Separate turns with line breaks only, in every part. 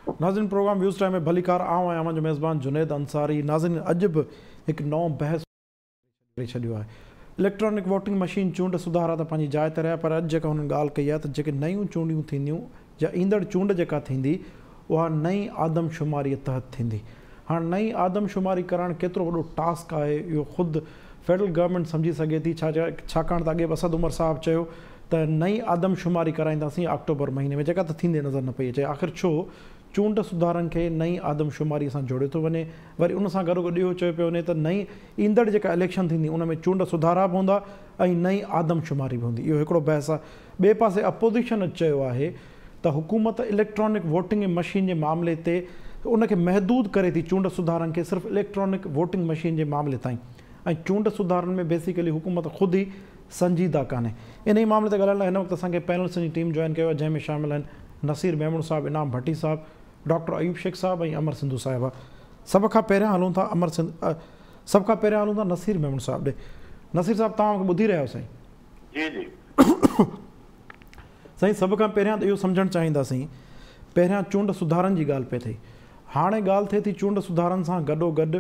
ناظرين programme waves time ۾ ڀليڪار آئون آهيان اوهان جو ميزبان جنيد انصاري. ناظرين اڄ به هڪ نئون بحث ڪري ڇڏيو آهي. اليڪٽرانڪ ووٽنگ مشين چونڊ سڌارا ته پنهنجي جاء تي رهيا پر اڄ جيڪا هنن ڳالهه ڪئي آهي ته جيڪي نيون چونڊيون ٿينديون يا ايندڙ چونڊ جيڪا ٿيندي اها نئين آدمشماري تحت ٿيندي. هاڻ نئين آدمشماري ڪرائڻ ڪيترو وڏو ٽاسڪ آهي اهو خود فيڊرل گورنمينٽ سمجهي سگهي ٿي ڇاڪاڻ ته اڳي به اسد عمر صاحب چيو ته نئين آدمشماري ڪرائينداسين آڪٽوبر مهيني ۾ جيڪا ته ٿيندي نظر نه پئي اچي. آخر ڇو چونڊ سڌارن کي نئين آدمشماري سان جوڙيو ٿو وڃي؟ وري ان سان گڏوگڏ اهو چيو پيو وڃي ته نئين ايندڙ جيڪا اليڪشن ٿيندي ان ۾ چونڊ سڌارا به هوندا ۽ نئين آدمشماري به هوندي. اهو هڪڙو بحث آهي. ٻئي پاسي اپوزيشن چيو آهي ته حڪومت اليڪٽرانڪ ووٽنگ مشين جي معاملي تي ان کي محدود ڪري ٿي چونڊ سڌارن کي صرف اليڪٽرانڪ ووٽنگ مشين جي معاملي تائين ۽ چونڊ سڌارن ۾ بيسيڪلي حڪومت خود ئي سنجيده ڪانهي. انهي معاملي تي ڳالهائڻ لاء هن وقت اسان کي پينلسٽن جي ٽيم جوائن ڪيو آهي جنهن ۾ شامل آهن نصير ميمڻ صاحب، انعام ڀٽي صاحب، ڊاڪٽر ايوب شيخ صاحب ۽ امر سنڌو صاحبه. سڀ کان پهريان هلون ٿا امر سنڌ سڀ کان پهريان هلون ٿا نصير ميمڻ صاحب ڏي. نصير صاحب توهان مونکي ٻڌي رهيا آهيو سائين؟
جي جي.
سائين سڀ کان پهريان ته اهو سمجهڻ چاهينداسين پهريان چونڊ سڌارن جي ڳالهه پئي ٿئي هاڻي ڳالهه ٿئي ٿي چونڊ سڌارن سان گڏو گڏ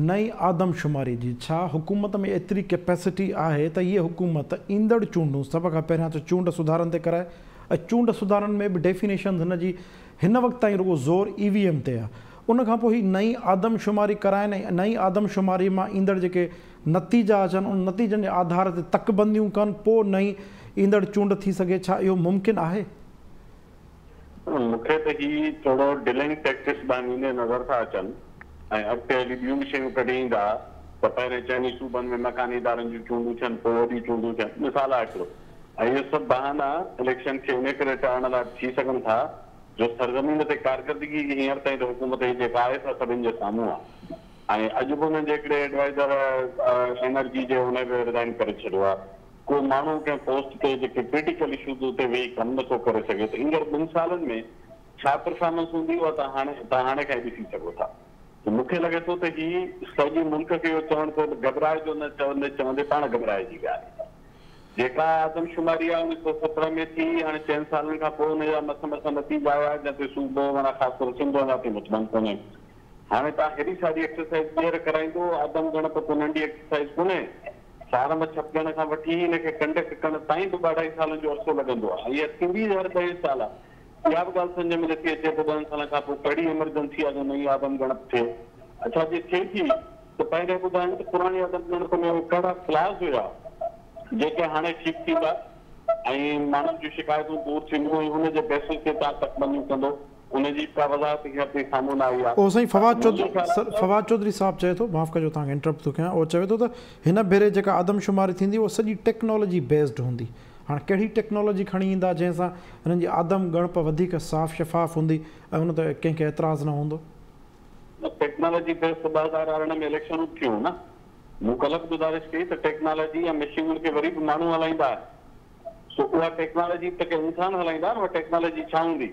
نئين آدمشماري جي، ڇا حڪومت ۾ ايتري ڪيپيسٽي آهي ته هيء حڪومت ايندڙ چونڊون سڀ کان پهريان ته چونڊ سڌارن تي ڪرائي ۽ چونڊ سڌارن ۾ به ڊيفينيشنز هن جي هن وقت تائين رڳو زور اي وي ايم تي آهي ان کان پوء هي نئين آدمشماري ڪرائين ۽ نئين آدمشماري مان ايندڙ جيڪي نتيجا اچن ان نتيجن جي آڌار تي تڪبنديون ڪن پوء نئين ايندڙ چونڊ ٿي سگهي ڇا اهو ممڪن آهي؟
مون کي ته هي ٿورو ڊلينگ ٽيڪٽڪس ڏانهن ويندي نظر ٿا اچن ۽ اڳتي هلي ٻيون به شيون ڪڍي ايندا ته پهرين چئني صوبن ۾ مڪاني ادارن جون چونڊون ٿين پوء وڏيون چونڊون ٿين مثال آهي هڪڙو ۽ اهي سڀ بهانا اليڪشن کي انهي ڪري ٽارڻ لاء به ٿي سگهن ٿا جو سرزمين تي ڪارڪردگي هينئر تائين ته حڪومت جي جيڪا آهي سا سڀن جي سامهون آهي ۽ اڄ به انهن جي هڪڙي ايڊوائيزر انرجي جي انهي به رزائن ڪري ڇڏيو آهي. ڪو ماڻهو ڪنهن پوسٽ تي جيڪي ڪرٽيڪل اشوز اتي ويهي ڪم نه ٿو ڪري سگهي ته ايندڙ ٻن سالن ۾ ڇا پرفارمنس هوندي اها توهان هاڻي توهان هاڻي کان ئي ڏسي سگهو ٿا ته مون کي لڳي ٿو ته هي سڄي ملڪ کي اهو چوڻ ته گهٻرائجو نه چوندي چوندي پاڻ گهٻرائجي ويا آهن. جيڪا آدمشماري آهي اڻويهه سو سترهن ۾ ٿي هاڻي چئن سالن کان پوء ان جا مس مس نتيجا آيا جنهن تي صوبو معنيٰ خاص طور سنڌ اڃا تائين مطمئن ڪونهي. هاڻي توهان هيڏي ساري ايڪسرسائيز ٻيهر ڪرائيندو آدم ڳڻپ ڪو ننڍي ايڪسرسائيز ڪونهي. فارم ڇپجڻ کان وٺي ان کي ڪنڊڪٽ ڪرڻ تائين به ٻه اڍائي سالن جو عرصو لڳندو آهي ۽ اها ٿيندي ئي هر ڏهين سال آهي. اها به ڳالهه سمجهه ۾ نٿي اچي ته ڏهن سالن کان پوء ڪهڙي ايمرجنسي آهي جو نئين آدم ڳڻپ ٿئي. اڇا جي ٿئي ٿي ته پهرين ٻڌائين ته پراڻي آدم ڳڻپ ۾ اهي ڪهڙا فلاز هيا جيڪي هاڻي ٺيڪ ٿيندا ۽ ماڻهن جون شڪايتون دور ٿينديون ۽ ان جي بيسس تي توهان تڪبنديون ڪندو. ان جي ڪا وضاحت هينئر تائين سامهون نه آئي آهي.
اهو سائين فواد چوڌري سر فواد چوڌري صاحب چئي ٿو معاف ڪجو توهان کي انٽرپٽ ٿو ڪيان اهو چوي ٿو ته هن ڀيري جيڪا آدمشماري ٿيندي اهو سڄي ٽيڪنالاجي بيسڊ هوندي هاڻ ڪهڙي ٽيڪنالاجي کڻي ايندا جنهن سان هنن جي آدم ڳڻپ وڌيڪ صاف شفاف هوندي ۽ ان تي ڪنهن کي اعتراض نه هوندو.
نه ٽيڪنالاجي بيسڊ ته 2018 ۾ اليڪشنون به ٿيون نه مون ڪلهه به گذارش ڪئي ته ٽيڪنالاجي يا مشينن کي وري به ماڻهو هلائيندا سو اها ٽيڪنالاجي ته ڪي انسان هلائيندا نه اها ٽيڪنالاجي ڇا هوندي؟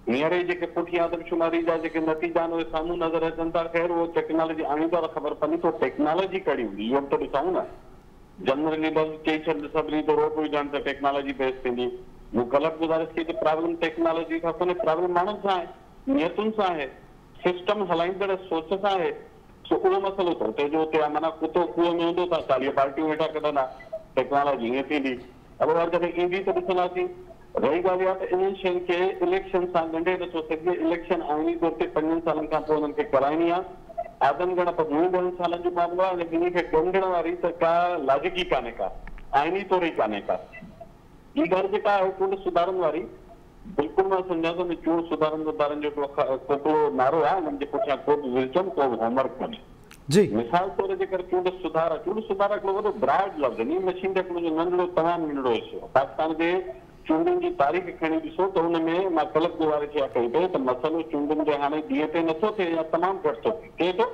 هينئر ئي جيڪي پٺين آدمشماري جا جيڪي نتيجا آهن اهي سامهون نظر اچن ٿا خير اهو ٽيڪنالاجي آڻيندا ته خبر پوندي ته اها ٽيڪنالاجي ڪهڙي هوندي اهو به ته ڏسون نه. جنرلي لفظ چئي ڇڏ سڀني ته رعب وجهڻ ته ٽيڪنالاجي بيس ٿيندي. مون ڪلهه به گذارش ڪئي ته پرابلم ٽيڪنالاجي سان ڪونهي پرابلم ماڻهن سان آهي، نيتن سان آهي، سسٽم هلائيندڙ سوچ سان آهي. سو اهو مسئلو ته اتي جو اتي آهي معنيٰ ڪتو کوهه ۾ هوندو ته 40 بالٽيون ويٺا ڪڍندا. ٽيڪنالاجي ائين ٿيندي. اهو وري جڏهن ايندي ته ڏسنداسين. رهي ڳالهه اها ته انهن شين کي اليڪشن سان ڳنڍي نٿو سگهجي. اليڪشن آئيني طور تي پنجن سالن کان پوء انهن کي ڪرائڻي آهي. آدم ڳڻپ هونئن ئي ڏهن سالن جو معاملو آهي. انهن ٻنهي کي ڳنڍڻ واري ته ڪا لاجڪ ئي ڪانهي ڪا. آئيني طور ئي ڪانهي ڪا. ٻي ڳالهه جيڪا آهي چونڊ سڌارن واري، بلڪل مان سمجهان ٿو ته چونڊ سڌارن وڌارن جو هڪڙو کوکلو نعرو آهي، انهن جي پٺيان ڪو به وزڊم، ڪو به هوم ورڪ ڪونهي. مثال طور جيڪر چونڊ سڌارا، چونڊ سڌارا هڪڙو وڏو براڊ لفظ آهي، مشين جو هڪڙو ننڍڙو تمام ننڍڙو حصو آهي. پاڪستان جي چونڊن جي تاريخ کڻي ڏسو ته ان ۾ مان ڪلهه به گذارش اها ڪئي پئي ته مسئلو چونڊن جي هاڻي ڏينهن تي نٿو ٿئي يا تمام گهٽ ٿو ٿئي، ٿئي ٿو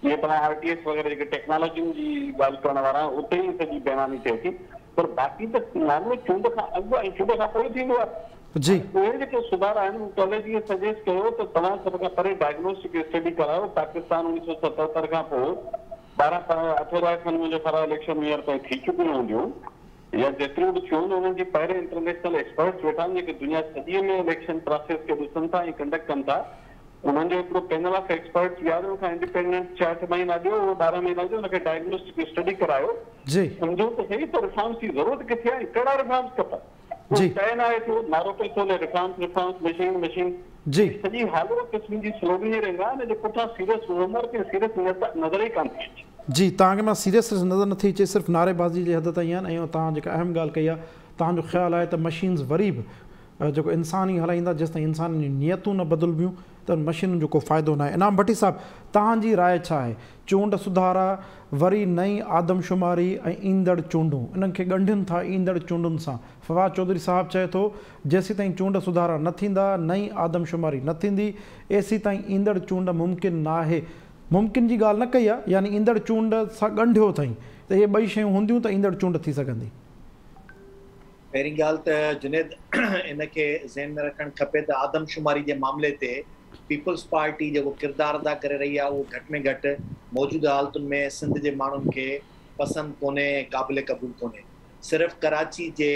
جيئن توهان آر ٽي ايس وغيره جيڪي ٽيڪنالاجين جي ڳالهه ڪرڻ وارا آهن اتي ئي سڄي بيماني ٿئي ٿي پر باقي ته معاملو چونڊ کان اڳ ۽ چونڊ کان پوء ٿيندو آهي. هاڻي اهي جيڪي سڌارا آهن مون ڪالهه جيئن سجيسٽ ڪيو ته توهان سڀ کان پهرين ڊائگنوسٽڪ اسٽڊي ڪرايو پاڪستان 1977 کان پوء 12 اٺ هزار کن منهنجو خيال آهي اليڪشن هينئر تائين ٿي چڪيون هونديون. يا جيتريون به ٿيون آهن انهن جي پهرين انٽرنيشنل ايڪسپرٽس ويٺا آهن جيڪي دنيا سڄي ۾ اليڪشن پراسيس کي ڏسن ٿا ۽ ڪنڊڪٽ ڪن ٿا انهن جو هڪڙو پينل آف ايڪسپرٽس ويهاريو ان کان انڊيپينڊنٽ ڇهه اٺ مهينا ڏيو اهو 12 مهينا ڏيو ان کي ڊائگنوسٽڪ اسٽڊي ڪرايو سمجهو ته سهي ته ريفارمس جي ضرورت ڪٿي آهي ۽ ڪهڙا ريفارمس کپن ڪو طئي ناهي ٿيو نعرو پئي ٿو هلي ريفارمس ريفارمس مشين مشين سڄي هالو قسم جي سلوگنيئرنگ آهي ان جي پٺيان سيريس هوم ورڪ ۽ سيريس نيت نظر ئي ڪانه ٿي اچي.
جي توهان کي مان سيريس نظر نٿي اچي صرف نعريبازي جي حد تائين آهن ۽ توهان جيڪا اهم ڳالهه ڪئي آهي توهان جو خيال آهي ته مشينز وري به جيڪو انسان ئي هلائيندا جيستائين انسانن جون نيتون نه بدلبيون ته ان مشينن جو ڪو فائدو ناهي. انعام ڀٽي صاحب توهان جي راء ڇا آهي؟ چونڊ سڌارا، وري نئين آدمشماري ۽ ايندڙ چونڊون انهن کي ڳنڍين ٿا ايندڙ چونڊن سان. فواد چوڌري صاحب چئي ٿو جيسيتائين چونڊ سڌارا نه ٿيندا نئين آدمشماري نه ٿيندي ايسيتائين ايندڙ چونڊ ممڪن ناهي. ممڪن جي ڳالهه نه ڪئي آهي يعني ايندڙ چونڊ سان ڳنڍيو اٿائين ته اهي ٻئي شيون هونديون ته ايندڙ چونڊ ٿي سگهندي.
پهرين ڳالهه ته جنيد ان کي ذهن ۾ رکڻ کپي ته آدمشماري جي معاملي تي پيپلز پارٽي جيڪو ڪردار ادا ڪري رهي آهي اهو گهٽ ۾ گهٽ موجوده حالتن ۾ سنڌ جي ماڻهن کي پسند ڪونهي ۽ قابل قبول ڪونهي. صرف ڪراچي جي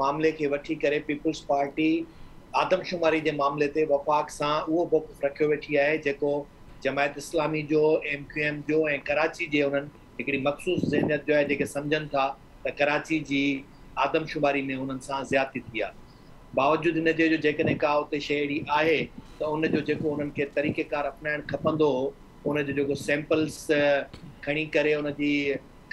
معاملي کي وٺي ڪري پيپلز پارٽي آدمشماري جي معاملي تي وفاق سان اهو موقف رکيو ويٺي آهي جيڪو جماعت اسلامي جو، ايم ڪيو ايم جو ۽ ڪراچي جي انهن هڪڙي مخصوص ذهنيت جو آهي جيڪي سمجهن ٿا ته ڪراچي جي آدمشماري ۾ انهن سان زيادتي ٿي آهي. باوجود ان جي جو جيڪڏهن ڪا اتي شيء اهڙي آهي ته ان جو جيڪو انهن کي طريقيڪار اپنائڻ کپندو هو ان جو جيڪو سيمپلز کڻي ڪري ان جي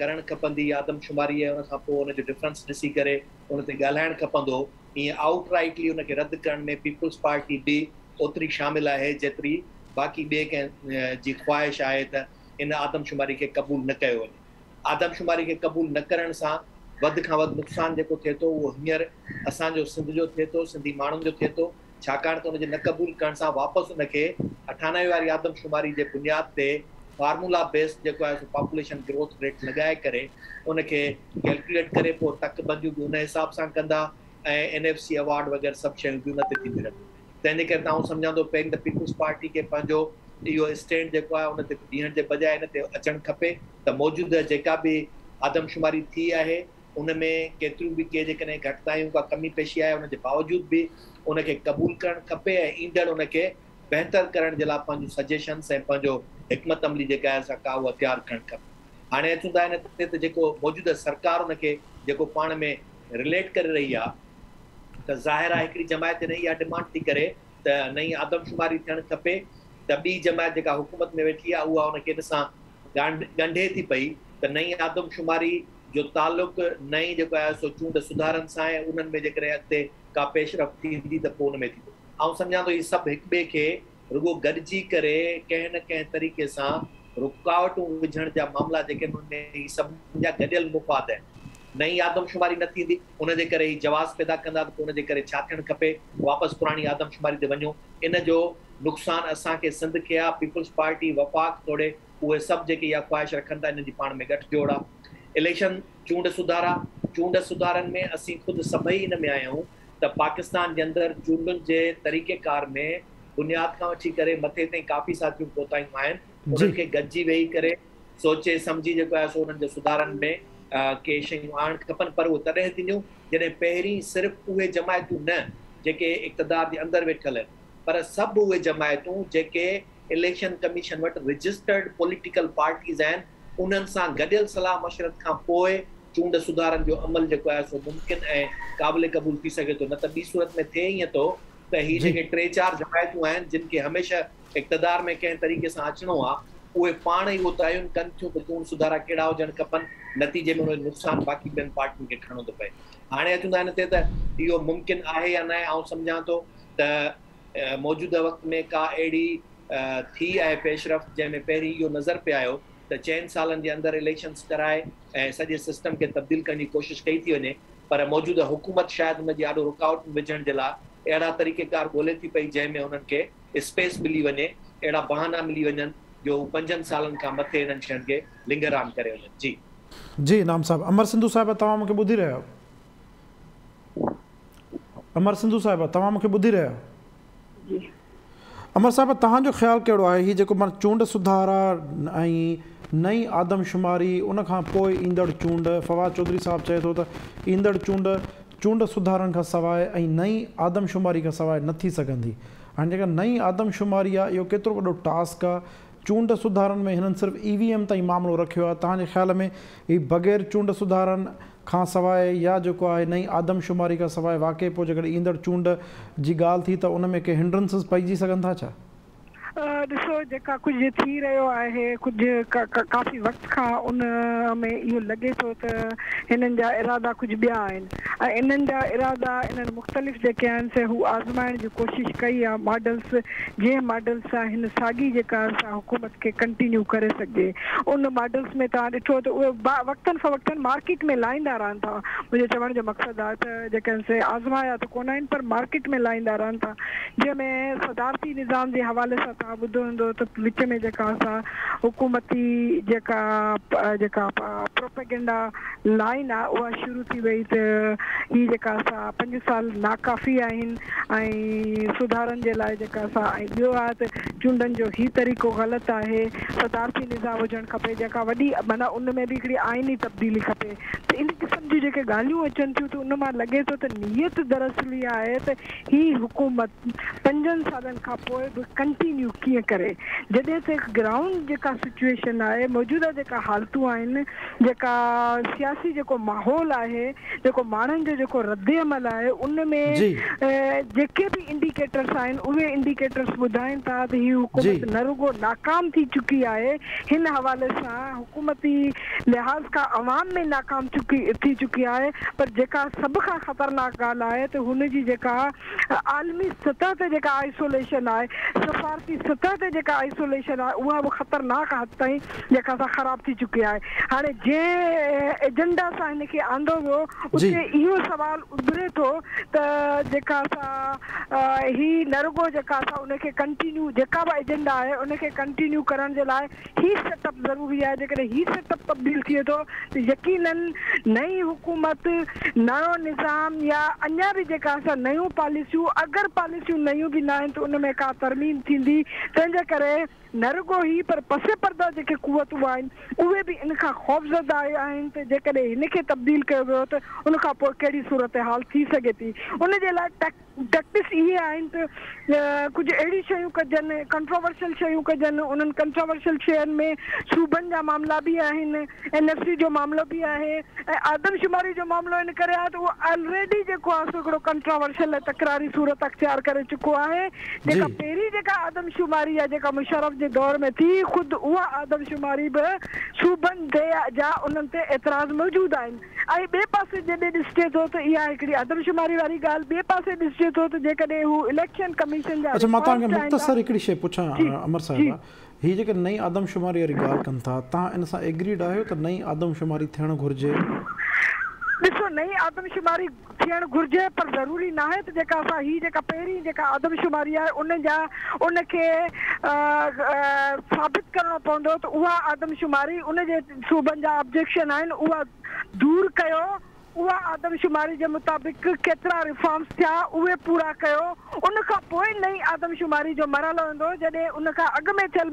ڪرڻ کپندي آدمشماري ۽ ان کان پوء ان جو ڊفرنس ڏسي ڪري ان تي ڳالهائڻ کپندو هو ائين آئوٽ رائٽلي ان کي رد ڪرڻ ۾ پيپلز پارٽي به اوتري شامل آهي جيتري باقي ٻئي ڪنهن جي خواهش آهي ته ان آدمشماري کي قبول نه ڪيو وڃي. آدمشماري کي قبول نه ڪرڻ سان وڌ کان وڌ نقصان جيڪو ٿئي ٿو اهو هينئر اسان جو سنڌ جو ٿئي ٿو، سنڌي ماڻهن جو ٿئي ٿو، ڇاڪاڻ ته ان جي نه قبول ڪرڻ سان واپس ان کي 98 واري آدمشماري جي بنياد تي فارمولا بيسڊ جيڪو آهي سو پاپوليشن گروٿ ريٽ لڳائي ڪري ان کي ڪيلڪيوليٽ ڪري پوء تڪ بنديون به ان حساب سان ڪندا ۽ اين ايف سي ايوارڊ وغيره سڀ شيون به ان تي ٿينديون رهنديون. تنهن جي ڪري ته آئون سمجهان ٿو پهرين ته پيپلز پارٽي کي پنهنجو اهو اسٽينڊ جيڪو آهي ان تي بيهڻ جي بجاء ان تي اچڻ کپي ته موجوده جيڪا به آدمشماري ٿي آهي ان ۾ ڪيتريون به ڪي جيڪڏهن گهٽتايون ڪا ڪمي پيشي آهي ان جي باوجود به ان کي قبول ڪرڻ کپي ۽ ايندڙ ان کي بهتر ڪرڻ جي لاء پنهنجون سجيشنس ۽ پنهنجو حڪمت عملي جيڪا آهي سا ڪا اها تيار ڪرڻ کپي. هاڻي اچون ٿا ان تي ته جيڪو موجوده سرڪار ان کي جيڪو پاڻ ۾ رليٽ ڪري رهي آهي ته ظاهر آهي هڪڙي جماعت جڏهن اها ڊمانڊ ٿي ڪري ته نئين آدمشماري ٿيڻ کپي ته ٻي جماعت جيڪا حڪومت ۾ ويٺي آهي اها ان کي ان سان ڳنڍي ٿي پئي ته نئين آدمشماري جو تعلق نئين جيڪو آهي سو چونڊ سڌارن سان آهي انهن ۾ جيڪڏهن اڳتي ڪا پيش رفت ٿيندي ته پوء ان ۾ ٿيندو. آئون سمجهان ٿو هي سڀ هڪ ٻئي کي رڳو گڏجي ڪري ڪنهن نه ڪنهن طريقي سان رڪاوٽون وجهڻ جا معاملا جيڪي آهن انهن ۾ هي سڀني جا گڏيل مفاد آهن. نئين آدمشماري نه ٿيندي ان جي ڪري هي جواز پيدا ڪندا ته پوء ان جي ڪري ڇا ٿيڻ کپي واپس پراڻي آدمشماري تي وڃو ان جو نقصان اسان کي سنڌ کي آ پيپلز پارٽي وفاق توڙي اهي سڀ جيڪي اها خواهش رکن ٿا انهن جي پاڻ ۾ ڳٺ جوڙ آ اليڪشن چونڊ سڌارا چونڊ سڌارن ۾ اسين خود سڀئي ان ۾ آهيون ته پاڪستان جي اندر چونڊن جي طريقيڪار ۾ بنياد کان وٺي ڪري مٿي تائين ڪافي ساريون ڪوتاهيون آهن انهن کي گڏجي ويهي ڪري سوچي سمجهي جيڪو آهي سو انهن جي سڌارن ۾ ڪي شيون آڻڻ کپن پر اهو تڏهن ٿينديون جڏهن پهرين صرف اهي جماعتون نه جيڪي اقتدار جي اندر ويٺل آهن پر سڀ اهي جماعتون جيڪي اليڪشن ڪميشن وٽ رجسٽرڊ پوليٽيڪل پارٽيز آهن انهن سان گڏيل صلاح مشورت کان پوء چونڊ سڌارن جو عمل جيڪو آهي سو ممڪن ۽ قابل قبول ٿي سگهي ٿو نه ته ٻي صورت ۾ ٿئي ائين ٿو ته هي جيڪي ٽي چار جماعتون آهن جن کي هميشه اقتدار ۾ ڪنهن طريقي سان اچڻو آهي اهي پاڻ ئي اهو تعين ڪن ٿيون ته چونڊ سڌارا ڪهڙا هجڻ کپن نتيجي ۾ ان جو نقصان باقي ٻين پارٽين کي کڻڻو ٿو پئي. هاڻي اچون ٿا ان تي ته اهو ممڪن آهي يا ناهي آئون سمجهان ٿو ته موجوده وقت ۾ ڪا اهڙي ٿي آهي پيش رفت جنهن ۾ پهرين اهو نظر پئي آيو ته چئن سالن جي اندر اليڪشنز ڪرائي ۽ سڄي سسٽم کي تبديل ڪرڻ جي ڪوشش ڪئي ٿي وڃي پر موجوده حڪومت شايد ان جي آڏو رڪاوٽون وجهڻ جي لاء اهڙا طريقيڪار ڳولي ٿي پئي جنهن ۾ انهن کي اسپيس ملي وڃي اهڙا بهانا ملي وڃن جو هو پنجن سالن کان مٿي انهن شين کي لنگر آن ڪري وڃن جي.
جي انعام صاحب. امر سنڌو صاحبه توهان مون کي ٻڌي رهيا آهيو؟ امر سنڌو صاحبه توهان مون کي ٻڌي رهيا آهيو؟
جي.
امر صاحب توهان جو خيال ڪهڙو آهي هي جيڪو معنيٰ چونڊ سڌارا ۽ نئين آدمشماري ان کان پوء ايندڙ چونڊ، فواد چوڌري صاحب چئي ٿو ته ايندڙ چونڊ چونڊ سڌارن کان سواء ۽ نئين آدمشماري کان سواء نه ٿي سگهندي. هاڻي جيڪا نئين آدمشماري آهي اهو ڪيترو وڏو ٽاسڪ آهي، چونڊ سڌارن ۾ هنن صرف اي وي ايم تائين معاملو رکيو آهي، توهان جي خيال ۾ هي بغير چونڊ سڌارن کان سواء يا جيڪو آهي نئين آدمشماري کان سواء واقعي پوء جيڪڏهن ايندڙ چونڊ جي ڳالهه ٿي ته ان ۾ ڪي هنڊرنسز پئجي سگهن ٿا ڇا؟
ڏسو جيڪا ڪجهه ٿي رهيو آهي ڪجهه ڪافي وقت کان ان ۾ اهو لڳي ٿو ته هنن جا ارادا ڪجهه ٻيا آهن ۽ انهن جا ارادا انهن مختلف جيڪي آهن سي هو آزمائڻ جي ڪوشش ڪئي آهي ماڊلس جنهن ماڊلس سان هن ساڳي جيڪا سا حڪومت کي ڪنٽينيو ڪري سگهجي ان ماڊلس ۾ توهان ڏٺو ته اهي وقتن فوقتن مارڪيٽ ۾ لائيندا رهن ٿا منهنجو چوڻ جو مقصد آهي ته جيڪي آهن سي آزمايا ته ڪونه آهن پر مارڪيٽ ۾ لائيندا رهن ٿا جنهن ۾ صدارتي نظام جي حوالي سان توهان ٻڌو هوندو ته وچ ۾ جيڪا سا حڪومتي جيڪا جيڪا پروپيگنڊا لائين آهي اها شروع ٿي وئي ته هي جيڪا سا پنج سال ناڪافي آهن ۽ سڌارن جي لاء جيڪا سا ۽ ٻيو آهي ته چونڊن جو هي طريقو غلط آهي صدارتي نظام هجڻ کپي جيڪا وڏي معنيٰ ان ۾ به هڪڙي آئيني تبديلي کپي ته ان قسم جون جيڪي ڳالهيون اچن ٿيون ته ان مان لڳي ٿو ته نيت دراصل اها آهي ته هي حڪومت پنجن سالن کان پوء به ڪنٽينيو ڪيئن ڪري جڏهن ته گرائونڊ جيڪا سچوئيشن آهي موجوده جيڪا حالتون آهن جيڪا سياسي جيڪو ماحول آهي جيڪو ماڻهن جو جيڪو ردعمل آهي ان ۾ جيڪي به انڊيڪيٽرس آهن اهي انڊيڪيٽرس ٻڌائين ٿا ته هي حڪومت نه رڳو ناڪام ٿي چڪي آهي هن حوالي سان حڪومتي لحاظ کان عوام ۾ ناڪام چڪي ٿي چڪي آهي پر جيڪا سڀ کان خطرناڪ ڳالهه آهي ته هن جي جيڪا عالمي سطح تي جيڪا آئسوليشن آهي سفارتي سطح تي جيڪا آئسوليشن آهي اها به خطرناڪ حد تائين جيڪا سا خراب ٿي چڪي آهي هاڻي جنهن ايجنڊا سان هن کي آندو ويو اتي اهو سوال اڀري ٿو ته جيڪا سا هي نه رڳو جيڪا سا ان کي ڪنٽينيو جيڪا به ايجنڊا آهي ان کي ڪنٽينيو ڪرڻ جي لاء هي سيٽ اپ ضروري آهي، جيڪڏهن هي سيٽ اپ تبديل ٿئي ٿو ته يقينن نئين حڪومت، نئون نظام يا اڃا به جيڪا سا نيون پاليسيون اگر پاليسيون نيون به ناهن ته ان ۾ ڪا ترميم ٿيندي، تنهن جي ڪري نه رڳو هي پر پس پرده جيڪي قوتون آهن اهي به ان کان خوفزده آهن ته جيڪڏهن هن کي تبديل ڪيو ويو ته ان کان پوء ڪهڙي صورتحال ٿي سگهي ٿي ان جي لاء ٽيڪٽڪس اهي آهن ته ڪجهه اهڙيون شيون ڪجن، ڪنٽروورشل شيون ڪجن، انهن ڪنٽروورشل شين ۾ صوبن جا معاملا به آهن، اين ايف سي جو معاملو به آهي ۽ آدمشماري جو معاملو ان ڪري آهي ته اهو آلريڊي جيڪو آهي سو هڪڙو ڪنٽروورشل ۽ تڪراري صورت اختيار ڪري چڪو آهي، جيڪا پهرين جيڪا آدمشماري آهي جيڪا مشرف جي دور ۾ ٿي خود اها آدمشماري به صوبن تي جا انهن تي اعتراض موجود آهن. ۽ ٻئي پاسي جڏهن ڏسجي ٿو ته اها هڪڙي آدمشماري واري ڳالهه، ٻئي پاسي ڏسجي ٿو ته جيڪڏهن هو اليڪشن ڪميشن جا
اڇا مان توهان
ريفارمز
کي
چاهين ٿا.
مختصر هڪڙي شيء پڇان
جي
امر
جي.
صاحبه، هي جيڪي نئين آدمشماري واري ڳالهه ڪن ٿا، توهان ان سان ايگريڊ آهيو ته نئين آدمشماري ٿيڻ گهرجي؟
ڏسو نئين آدمشماري ٿيڻ گهرجي پر ضروري ناهي ته جيڪا اسان هي جيڪا پهرين جيڪا آدمشماري آهي ان جا ان کي ثابت ڪرڻو پوندو ته اها آدمشماري ان جي صوبن جا آبجيڪشن آهن اها دور ڪيو، اها آدمشماري جي مطابق ڪيترا ريفارمز ٿيا اهي پورا ڪيو، ان کان پوء نئين آدمشماري جو مرحلو ايندو جڏهن ان کان اڳ ۾ ٿيل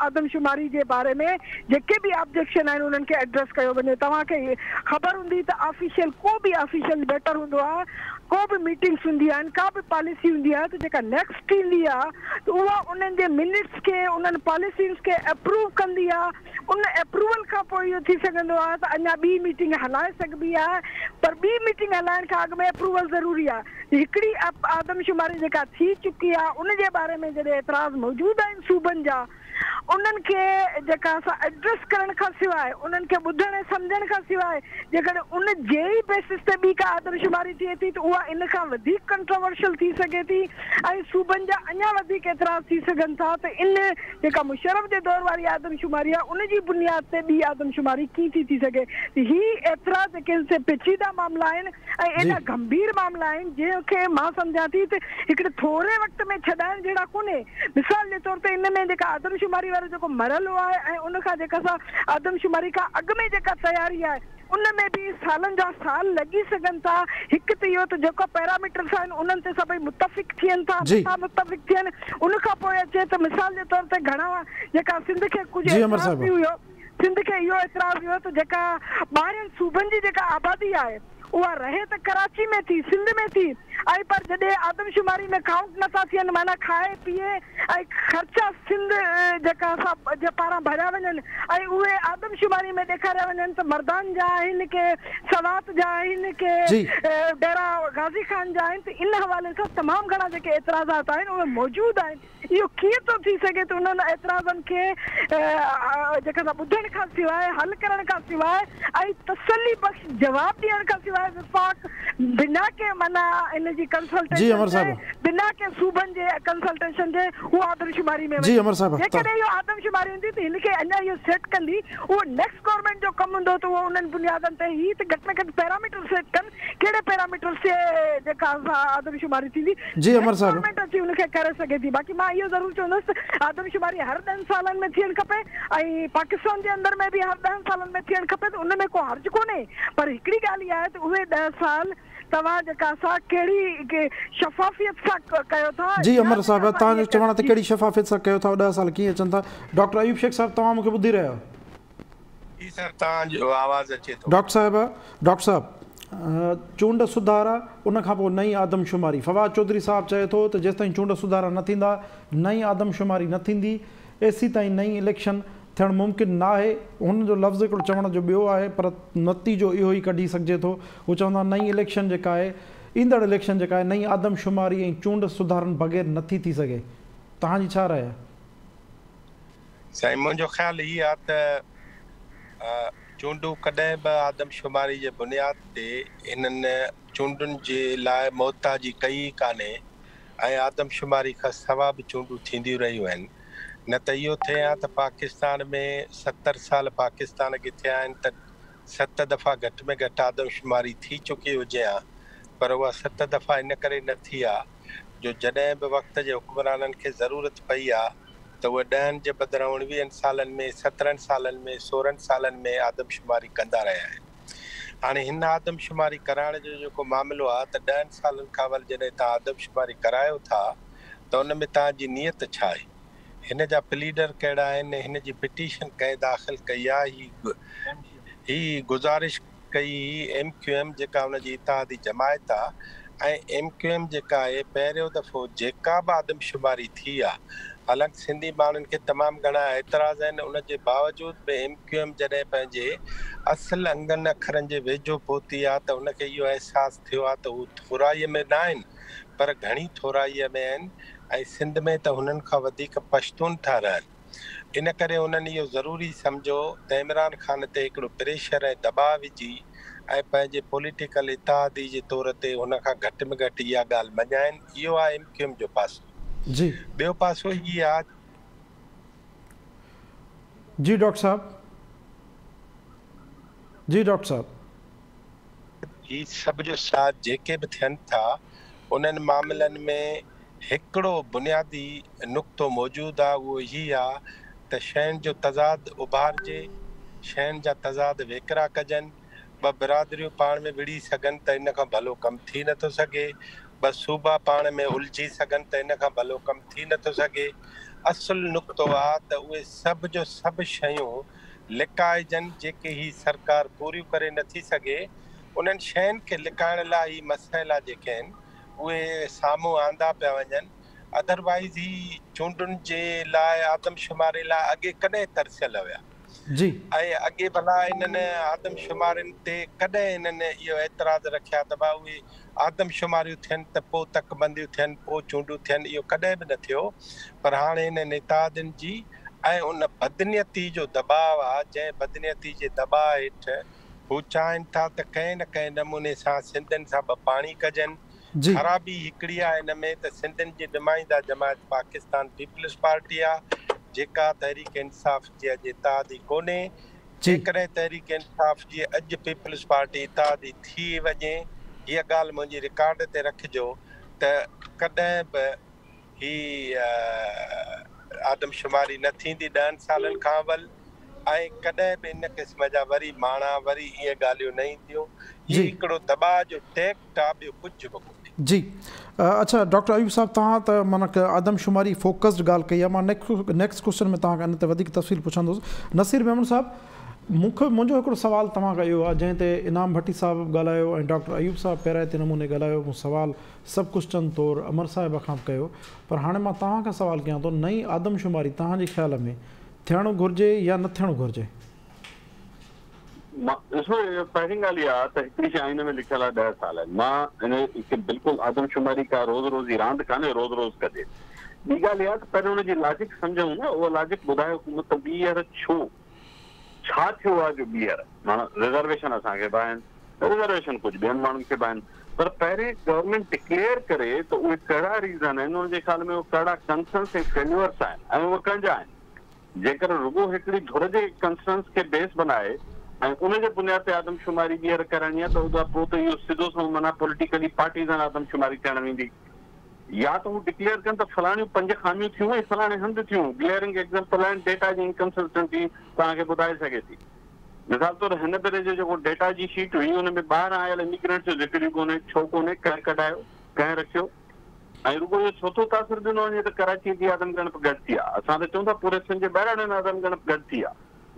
آدمشماري جي باري ۾ جيڪي به آبجيڪشن آهن انهن کي ايڊريس ڪيو وڃي. توهان کي خبر هوندي ته آفيشل ڪو به آفيشل ميٽر هوندو آهي ڪو به ميٽنگس هوندي آهن ڪا به پاليسي هوندي آهي ته جيڪا نيڪسٽ ٿيندي آهي ته اها انهن جي منٽس کي انهن پاليسيز کي اپروو ڪندي آهي ان اپروول کان پوء اهو ٿي سگهندو آهي ته اڃا ٻي ميٽنگ هلائي سگهبي آهي پر ٻي ميٽنگ هلائڻ کان اڳ ۾ اپروول ضروري آهي. هڪڙي آدمشماري جيڪا ٿي چڪي آهي ان جي باري ۾ جڏهن اعتراض موجود آهن صوبن جا انهن کي جيڪا سا ايڊريس ڪرڻ کان سواء انهن کي ٻڌڻ ۽ سمجهڻ کان سواء جيڪڏهن ان جي ئي بيسس تي ٻي ڪا آدمشماري ٿئي ٿي ته اها ان کان وڌيڪ ڪنٽروورشل ٿي سگهي ٿي ۽ صوبن جا اڃا وڌيڪ اعتراض ٿي سگهن ٿا ته ان جيڪا مشرف جي دور واري آدمشماري آهي ان جي بنياد تي ٻي آدمشماري ڪيئن ٿي ٿي سگهي ته هي ايترا جيڪي سي پيچيده معاملا آهن ۽ ايڏا گنڀير معاملا آهن جنهن کي مان سمجهان ٿي ته هڪڙي ٿوري وقت ۾ ڇڏائڻ جهڙا ڪونهي مثال جي طور تي ان ۾ جيڪا آدمشماري وارو جيڪو مرحلو آهي ۽ ان کان جيڪا سا آدمشماري کان اڳ ۾ جيڪا تياري آهي ان ۾ به سالن جا سال لڳي سگهن ٿا. هڪ ته اهو ته جيڪا پيراميٽرس آهن انهن تي سڀئي متفق ٿين ٿا نٿا متفق ٿين ان کان پوء اچي ته مثال جي طور تي گهڻا جيڪا سنڌ کي ڪجهه اعتراض به هيو سنڌ کي اهو اعتراض هيو ته جيڪا ٻاهرين صوبن جي جيڪا آبادي آهي اها رهي ته ڪراچي ۾ ٿي، سنڌ ۾ ٿي ۽ پر جڏهن آدمشماري ۾ ڪائونٽ نٿا ٿين معنيٰ کائي پيئي ۽ خرچا سنڌ جيڪا سا جي پاران ڀريا وڃن ۽ اهي آدمشماري ۾ ڏيکاريا وڃن ته مردان جا آهن ڪي سوات جا آهن ڪي ڊيرا غازي خان جا آهن ته ان حوالي سان تمام گهڻا جيڪي اعتراضات آهن اهي موجود آهن. اهو ڪيئن ٿو ٿي سگهي ته انهن اعتراضن کي جيڪا سا ٻڌڻ کان سواء، حل ڪرڻ کان سواء ۽ تسلي بخش جواب ڏيڻ کان سواء وفاق بنا ڪنهن معنيٰ ان جي ڪنسلٽيشن جي، بنا ڪنهن صوبن جي ڪنسلٽيشن جي اهو آدمشماري ۾ وڃي. جيڪڏهن اهو آدمشماري هوندي ته هن کي اڃا اهو سيٽ ڪندي اهو نيڪسٽ گورنمينٽ جو ڪم هوندو ته اهو انهن بنيادن تي هي ته گهٽ ۾ گهٽ پيراميٽر سيٽ ڪن ڪهڙي پيراميٽرز تي جيڪا سا آدمشماري ٿيندي
جي امر
نيڪسٽ
صاحب.
گورنمينٽ اچي ان کي ڪري سگهي ٿي باقي مان اهو ضرور چوندس ته آدمشماري هر ڏهن سالن ۾ ٿيڻ کپي ۽ پاڪستان جي اندر ۾ به هر ڏهن سالن ۾ ٿيڻ کپي ته ان ۾ ڪو حرج ڪونهي پر هڪڙي ڳالهه اها آهي ته اهي ڏهه سال توهان جيڪا سا ڪهڙي شفافيت سان ڪيو ٿا
جي
يا
امر
جيڪا
صاحب
سا
توهان جو
ائين
چوڻ آهي ته
جي
ڪهڙي شفافيت سان ڪيو ٿا ڏهه سال ڪيئن اچن ٿا ڊاڪٽر ايوب شيخ صاحب توهان مون کي ٻڌي رهيا آهيو.
جي سر توهان جو آواز اچي ٿو.
ڊاڪٽر صاحب ڊاڪٽر صاحب چونڊ سڌارا ان کان پوء نئين آدمشماري فواد چوڌري صاحب چئي ٿو ته جيستائين چونڊ سڌارا نه ٿيندا نئين آدمشماري نه ٿيندي ايسيتائين نئين اليڪشن ٿيڻ ممڪن ناهي هن جو لفظ هڪڙو چوڻ جو ٻيو آهي پر نتيجو اهو ئي ڪڍي سگهجي ٿو هو چوندا نئين اليڪشن جيڪا آهي ايندڙ اليڪشن جيڪا آهي نئين آدمشماري ۽ چونڊ سڌارن بغير نٿي ٿي سگهي توهان جي ڇا راء آهي؟
سائين منهنجو خيال هي آ ته چونڊون ڪڏهن به آدمشماري جي بنياد تي هنن چونڊن جي لاء محتاجي ڪئي ئي ڪانهي ۽ آدمشماري کان سوا به چونڊون ٿينديون رهيون آهن نه ته اهو ٿئي ها ته پاڪستان ۾ 70 سال پاڪستان کي ٿيا آهن ته ست دفعا گهٽ ۾ گهٽ آدمشماري ٿي چڪي هجي ها پر اها ست دفعا ان ڪري نه ٿي آ جو جڏهن به وقت جي حڪمرانن کي ضرورت پئي آ ته اهي ڏهن جي بدران اڻويهن سالن ۾، 17 سالن ۾، 16 سالن ۾ آدمشماري ڪندا رهيا آهن. هاڻي هن آدمشماري ڪرائڻ جو جيڪو معاملو آ ته ڏهن سالن کان اول جڏهن توهان آدمشماري ڪرايو ٿا ته ان ۾ توهان جي نيت ڇا آهي؟ هن جا پليڊر ڪهڙا آهن؟ هن جي پٽيشن ڪنهن داخل ڪئي آ؟ هي هي گذارش ڪئي هئي ايم ڪيو ايم جيڪا ان جي اتحادي جماعت آ ۽ ايم ڪيو ايم جيڪا آهي پهريون دفعو جيڪا به آدمشماري ٿي آ حالانڪ سنڌي ماڻهن کي تمام گهڻا اعتراض آهن ان جي باوجود به ايم ڪيو ايم جڏهن پنهنجي اصل انگن اکرن جي ويجهو پهتي آ ته ان کي اهو احساس ٿيو آ ته هو ٿورائي ۾ نه آهن پر گهڻي ٿورائي ۾ آهن ۽ سنڌ ۾ ته هنن کان وڌيڪ پشتون ٿا رهن. ان ڪري انهن اهو ضروري سمجهيو ته عمران خان تي هڪڙو پريشر ۽ دٻاء وجهي ۽ پنهنجي پوليٽيڪل اتحادي جي طور تي هن کان گهٽ ۾ گهٽ اها ڳالهه مڃائين. اهو آهي ايم ڪيو ايم جو پاسو. ٻيو پاسو هي آهي.
جي ڊاڪٽر صاحب. جي ڊاڪٽر صاحب.
هي سڀ جو سڀ جيڪي به ٿين ٿا انهن معاملن ۾ هڪڙو بنيادي نقطو موجود آ اهو هي آ ته شين جو تضاد اڀارجي، شين جا تضاد ويڪرا ڪجن، ٻه برادريون پاڻ ۾ وڙهي سگهن ته ان کان ڀلو ڪم ٿي نه ٿو سگهي، ٻه صوبا پاڻ ۾ الجهي سگهن ته ان کان ڀلو ڪم ٿي نه ٿو سگهي. اصل نقطو آ ته اهي سڀ جو سڀ شيون لڪائجن جيڪي هي سرڪار پوريون ڪري نه ٿي سگهي، انهن شين کي لڪائڻ لاء هي مسئلا جيڪي آهن اهي سامهون آندا پيا وڃن اڌر وائيز هي چونڊن جي لاء آدمشماري لاء اڳي ڪڏهن ترسيل هيا
جي.
۽ اڳي ڀلا انهن آدمشمارين تي ڪڏهن انهن اهو اعتراض رکيا ته ڀا اهي آدمشماريون ٿين ته پوء تڪبنديون ٿين پوء چونڊون ٿين اهو ڪڏهن به نه ٿيو پر هاڻي انهن اتحادين جي ۽ ان بدنيتي جو دٻاء آ جنهن بدنيتي جي دٻاء هيٺ هو چاهين ٿا ته ڪنهن نه ڪنهن نموني سان سنڌين سان ٻه پاڻي ڪجن. خرابي هڪڙي آ ان ۾ ته سنڌين جي نمائنده جماعت پاڪستان پيپلز پارٽي آ جيڪا تحريڪ انصاف جي اڄ اتحادي ڪونهي. جيڪڏهن تحريڪ انصاف جي اڄ پيپلز پارٽي اتحادي ٿي وڃي هيء ڳالهه منهنجي رڪارڊ تي رکجو ته ڪڏهن به هي آدمشماري نه ٿيندي ڏهن سالن کان اول ۽ ڪڏهن به ان قسم جا وري ماڻا وري ائين ڳالهيون نه اينديون. هي هڪڙو دٻاء جو ٽيڪٽ آ ٻيو ڪجهه به ڪونهي.
جي اڇا ڊاڪٽر ايوب صاحب توهان ته معنيٰ آدمشماري فوڪسڊ ڳالهه ڪئي آهي مان نيڪسٽ ڪوئسچن ۾ توهان کان ان تي وڌيڪ تفصيل پڇندس. نصير ميمڻ صاحب مون کي منهنجو هڪڙو سوال توهان کان اهو آهي جنهن تي انعام ڀٽي صاحب به ڳالهايو ۽ ڊاڪٽر ايوب صاحب پيرائتي نموني ڳالهايو مون سوال سب ڪوئسچن طور امر صاحب کان به ڪيو پر هاڻي مان توهان کان سوال ڪيان ٿو نئين آدمشماري توهان جي خيال ۾ ٿيڻ گهرجي يا نه ٿيڻ گهرجي؟
مان ڏسو پهرين ڳالهه اها آهي ته هڪڙي شيء آئين ۾ لکيل آهي ڏهه سال آهن مان ان کي بلڪل آدمشماري ڪا روز روز جي راند ڪانهي روز روز ڪجي ٻي ڳالهه اها ته پهرين ان جي لاجڪ سمجهون نه اها لاجڪ ٻڌائي حڪومت ته ٻيهر ڇو ڇا ٿيو آهي جو ٻيهر معنيٰ رزرويشن اسان کي به آهن رزرويشن ڪجهه ٻين ماڻهن کي به آهن پر پهرين گورنمينٽ ڊڪليئر ڪري ته اهي ڪهڙا ريزن آهن ان جي خيال ۾ اهي ڪهڙا ڪنسرنس ۽ فيليورس آهن ۽ اهي ڪنهن جا آهن جيڪر رڳو هڪڙي ڌر جي ڪنسرنس کي بيس بنائي ۽ ان جي بنياد تي آدمشماري ٻيهر ڪرائڻي آهي ته اها پوء ته اهو سڌو سنئون معنيٰ پوليٽيڪلي پارٽيزن آدمشماري ٿيڻ ويندي. يا ته هو ڊڪليئر ڪن ته فلاڻيون پنج خاميون ٿيون ۽ فلاڻي هنڌ ٿيون، گليئرنگ ايگزامپل آهن، ڊيٽا جي انڪنسسٽنسي توهان کي ٻڌائي سگهي ٿي. مثال طور هن ڀيري جو جيڪو ڊيٽا جي شيٽ هئي ان ۾ ٻاهران آيل اميگرنٽس جو ذڪر ئي ڪونهي، ڇو ڪونهي، ڪنهن ڪڍايو، ڪنهن رکيو؟ ۽ رڳو اهو ڇو ٿو تاثر ڏنو وڃي ته ڪراچيء جي آدم ڳڻپ گهٽ ٿي آهي؟ اسان ته چئون ٿا پوري سنڌ جي ٻهراڙين آدم ڳڻپ گهٽ ٿي آهي.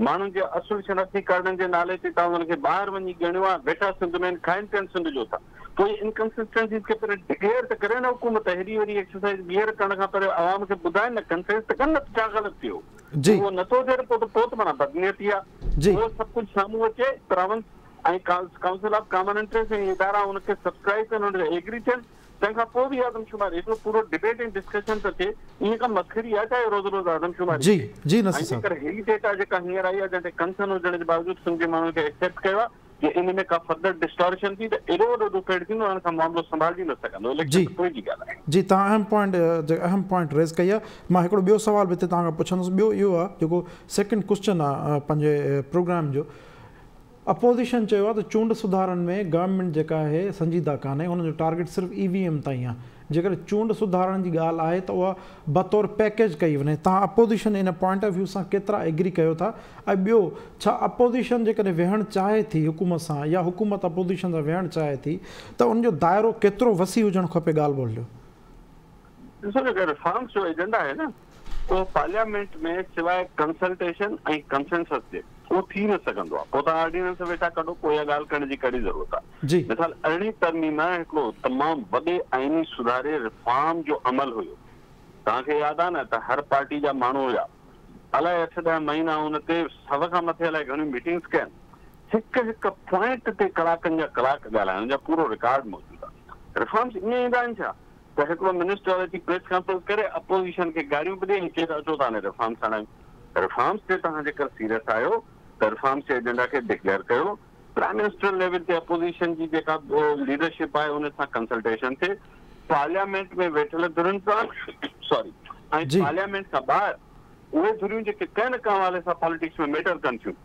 ماڻهن جي اصل شناختي ڪارڊن جي نالي تي توهان انهن کي ٻاهر وڃي ڳڻيو آهي، ويٺا سنڌ ۾ آهن، کائن پيئن سنڌ جو ٿا. پوء اهي انڪنسسٽنسيز کي پهرين ڊڪليئر ته ڪري نه حڪومت، هيڏي وڏي ايڪسرسائيز ٻيهر ڪرڻ کان پهرين عوام کي ٻڌائين نه، ڪنفيس ته ڪن نه ته ڇا غلط ٿيو. اهو نه ٿو ٿئي ته پوء ته پوء ته معنيٰ بدنيتي آهي. اهو سڀ ڪجهه سامهون اچي، province ۽ council of common interest ۽ ادارا ان کي سبسڪرائيب ڪن، ان تي ايگري ٿين. تنهن کان پوء به آدمشماري هڪڙو پورو ڊبيٽ ۽ ڊسڪشن ته ٿئي، ائين ڪا مسخري آهي ڇا روز روز آدمشماري
جي
ٿئي؟
جي نصير
۽
صاحب.
جيڪر هي ڊيٽا جيڪا هينئر آئي آهي جنهن تي ڪنسرن هجڻ جي باوجود سنڌ جي ماڻهن کي ايڪسيپٽ ڪيو آهي جي ان ۾ ڪا فردر ڊسٽارشن ٿي ته ايڏو وڏو ڏڦيڙ ٿيندو ان کان معاملو سنڀالجي نه سگهندو
جي
اليڪشن ته پوء جي ڳالهه آهي.
جي توهان اهم پوائنٽ اهم پوائنٽ ريز ڪئي آهي مان هڪڙو ٻيو سوال به هتي توهان کان پڇندس ٻيو اهو آهي جيڪو سيڪنڊ ڪوسچن آهي پنهنجي پروگرام جو اپوزيشن چيو آهي ته چونڊ سڌارن ۾ گورنمينٽ جيڪا آهي سنجيده ڪانهي انهن جو ٽارگيٽ صرف اي وي ايم تائين آهي جيڪڏهن چونڊ سڌارن جي ڳالهه آهي ته اها بطور پيڪيج ڪئي وڃي توهان opposition in point of view سان ڪيترا ايگري ڪيو ٿا ۽ ٻيو ڇا اپوزيشن جيڪڏهن ويهڻ چاهي ٿي حڪومت سان يا حڪومت اپوزيشن سان ويهڻ چاهي ٿي ته ان جو دائرو ڪيترو وسيع هجڻ کپي ڳالهه ٻولهه جو.
ڏسو جيڪا ريفارمز جو ايجنڊا آهي نه اهو پارليامينٽ ۾ سواء ڪنسلٽيشن ۽ ڪنسنسس جي اهو ٿي نه سگهندو آهي پوء توهان آرڊيننس ويٺا ڪڍو پوء اها ڳالهه ڪرڻ جي ڪهڙي ضرورت آهي مثال ارڙهين ترميم هڪڙو تمام وڏي آئيني سڌاري ريفارم جو عمل هيو توهان کي ياد آهي نه ته هر پارٽي جا ماڻهو هيا الائي اٺ ڏهه مهينا ان تي سو کان مٿي الائي گهڻيون ميٽنگس ڪين هڪ هڪ پوائنٽ تي ڪلاڪن جا ڪلاڪ ڳالهايا ان جا پورو رڪارڊ موجود آهي ريفارمز ائين ايندا آهن ڇا ته هڪڙو منسٽر اچي پريس ڪانفرنس ڪري اپوزيشن کي گاريون به ڏئي ۽ چئي ته اچو ته هاڻي ريفارمز آڻايون. ريفارمز تي توهان جيڪر سيريس آهيو ته ريفارمز جي ايجنڊا کي ڊڪليئر ڪيو، پرائم منسٽر ليول تي اپوزيشن جي جيڪا ليڊرشپ آهي ان سان ڪنسلٽيشن ٿئي، پارليامينٽ ۾ ويٺل ڌرين سان سوري ۽ پارليامينٽ کان ٻاهر اهي ڌريون جيڪي ڪنهن نه ڪنهن حوالي سان پاليٽڪس ۾ ميٽر ڪن ٿيون.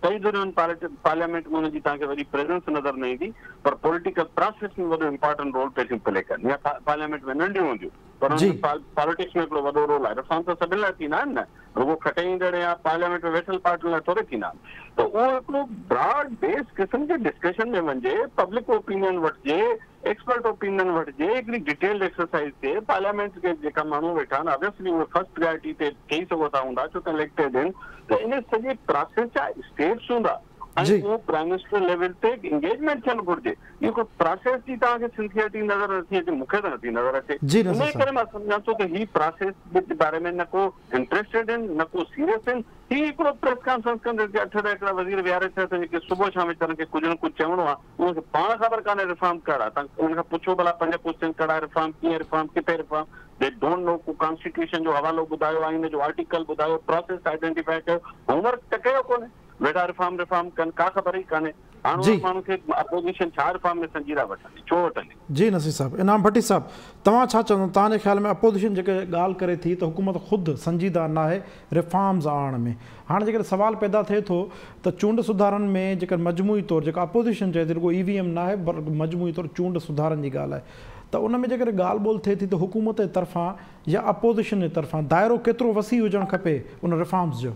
ڪئي ڌرين پارليامينٽ ۾ انهن جي توهان کي وڏي پريزنس نظر نه ايندي پر پوليٽيڪل پراسيس ۾ وڏو امپارٽنٽ رول پئي ٿيون پلي ڪن يا پارليامينٽ ۾ ننڍيون هونديون پر انهن جو پاليٽڪس ۾ هڪڙو وڏو رول آهي. ريفارمز ته سڀن لاء ٿيندا آهن نه رڳو کٽي ايندڙ يا پارليامينٽ ۾ ويٺل پارٽين لاء ٿوري ٿيندا آهن ته اهو هڪڙو براڊ بيس قسم جي ڊسڪشن ۾ وڃجي پبلڪ اوپينين وٺجي ايڪسپرٽ اوپينين وٺجي، هڪڙي ڊيٽيلڊ ايڪسرسائيز ٿئي، پارليامينٽ کي جيڪا ماڻهو ويٺا آهن آبويسلي اهي فرسٽ پريارٽي تي چئي سگهو ٿا هوندا ڇو ته اليڪٽيڊ آهن ته ان سڄي پراسيس جا اسٽيپس هوندا ۽ اهو پرائم منسٽر ليول تي انگيجمينٽ ٿيڻ گهرجي اهو ڪو پراسيس جي توهان کي سنسيئرٽي نظر نٿي اچي مون کي ته نٿي نظر اچي انهي ڪري مان سمجهان ٿو ته هي پراسيس جي باري ۾ نه ڪو انٽريسٽيڊ آهن نه ڪو سيريس آهن. هي هڪڙو پريس ڪانفرنس ڪندي جي اٺ ڏهه هڪڙا وزير ويهاري ڇڏيا اٿن جيڪي صبح شام ويچارن کي ڪجهه نه ڪجهه چوڻو آهي انهن کي پاڻ خبر ڪانهي ريفارم ڪهڙا تان انهن کان پڇو ڀلا پنج ڪوسچن ڪهڙا ريفارم ڪيئن ريفارم ڪٿي ريفارم the don't know ڪو ڪانسٽيٽيوشن جو حوالو ٻڌايو آئين جو آرٽيڪل ٻڌايو پراسيس آئيڊينٽيفائي ڪيو هوم ورڪ ته ڪيو ڪونهي ويٺا ريفارم ريفارم ڪن ڪا خبر ئي ڪانهي هاڻ انهن ماڻهن کي اپوزيشن ڇا ريفارم ۾ سنجيده وٺندي ڇو وٺندي.
جي نصير صاحب. انعام ڀٽي صاحب توهان ڇا چوندو توهان جي خيال ۾ اپوزيشن جيڪا ڳالهه ڪري ٿي ته حڪومت خود سنجيده ناهي ريفارمز آڻڻ ۾ هاڻ جيڪڏهن سوال پيدا ٿئي ٿو ته چونڊ سڌارن ۾ جيڪر مجموعي طور جيڪا اپوزيشن چئي ٿي رڳو اي وي ايم ناهي پر مجموعي طور چونڊ سڌارن جي ڳالهه آهي ته ان ۾ جيڪڏهن ڳالهه ٻولهه ٿئي ٿي ته حڪومت جي طرفان يا اپوزيشن جي طرفان دائرو ڪيترو وسيع هجڻ کپي ان ريفارمز جو.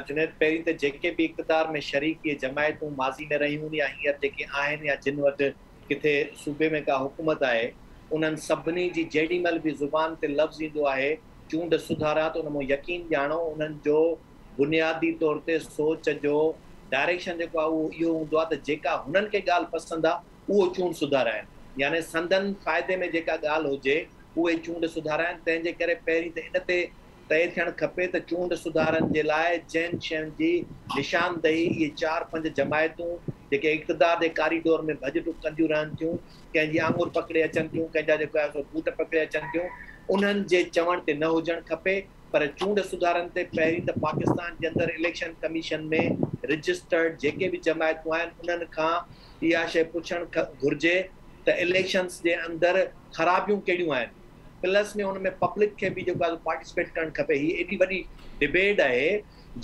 جنيد پهرين ته جيڪي به اقتدار ۾ شريڪ اهي جماعتون ماضي ۾ رهيون يا هينئر جيڪي آهن يا جن وٽ ڪٿي صوبي ۾ ڪا حڪومت آهي، انهن سڀني جي جيڏي مهل به زبان تي لفظ ايندو آهي چونڊ سڌارا ته ان مان يقين ڄاڻو انهن جو بنيادي طور تي سوچ جو ڊائريڪشن جيڪو آهي اهو اهو هوندو آهي ته جيڪا هنن کي ڳالهه پسند آهي اهو چونڊ سڌارا آهن، يعني سندن فائدي ۾ جيڪا ڳالهه هجي اهي چونڊ سڌارا آهن. تنهن جي ڪري پهرين ته ان تي طئي ٿيڻ کپي ته چونڊ سڌارن جي لاء جنهن شين جي نشاندهي اهي 4-5 جماعتون جيڪي اقتدار جي ڪاريڊور ۾ ڀڄ ڊڪ ڪنديون رهن ٿيون، ڪنهن جي آڱر پڪڙي اچن ٿيون، ڪنهن جا جيڪو آهي سو بوٽ پڪڙي اچن ٿيون، انهن جي چوڻ تي نه هجڻ کپي پر چونڊ سڌارن تي پهرين ته پاڪستان جي اندر اليڪشن ڪميشن ۾ رجسٽرڊ جيڪي به جماعتون آهن انهن کان اها شيء پڇڻ گهرجي ته اليڪشنز جي اندر خرابيون ڪهڙيون آهن. پلس ۾ ان ۾ پبلڪ کي به جيڪو آهي پارٽيسپيٽ ڪرڻ کپي. هي ايڏي وڏي ڊبيٽ آهي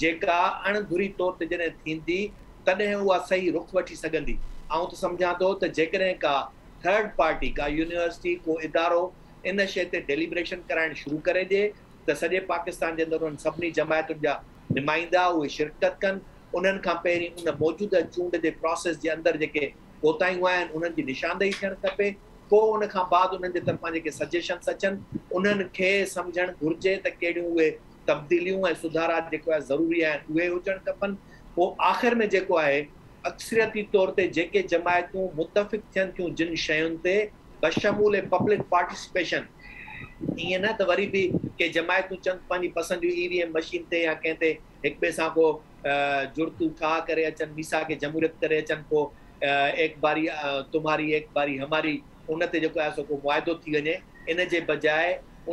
جيڪا اڻ ڌري طور تي جڏهن ٿيندي تڏهن اها صحيح رخ وٺي سگهندي. آئون ته سمجهان ٿو ته جيڪڏهن ڪا ٿرڊ پارٽي، ڪا يونيورسٽي، ڪو ادارو ان شيء تي ڊيليبريشن ڪرائڻ شروع ڪري ڏئي ته سڄي پاڪستان جي اندر انهن سڀني جماعتن جا نمائندا اهي شرڪت ڪن. انهن کان پهرين ان موجوده چونڊ جي پراسيس جي اندر جيڪي ڪوتاهيون آهن انهن جي نشاندهي ٿيڻ کپي. پوء ان کان بعد انهن جي طرفان جيڪي سجيشنس اچن انهن کي سمجهڻ گهرجي ته ڪهڙيون اهي تبديليون ۽ سڌارا جيڪو آهي ضروري آهن اهي هجڻ کپن. پوء آخر ۾ جيڪو آهي اڪثريتي طور تي جيڪي جماعتون متفق ٿين ٿيون جن شين تي بشمول پبلڪ پارٽيسپيشن، ائين نه ته وري به ڪي جماعتون چند پنهنجي پسند جون اي وي ايم مشين تي يا ڪنهن تي هڪ ٻئي سان ڪو جڙتو ٺاهه ڪري اچن، ميثاق جمهوريت ڪري اچن، پوء ايڪ باري تمهاري ايڪ باري هماري ان تي جيڪو آهي سو ڪو معاهدو ٿي وڃي، ان جي بجاء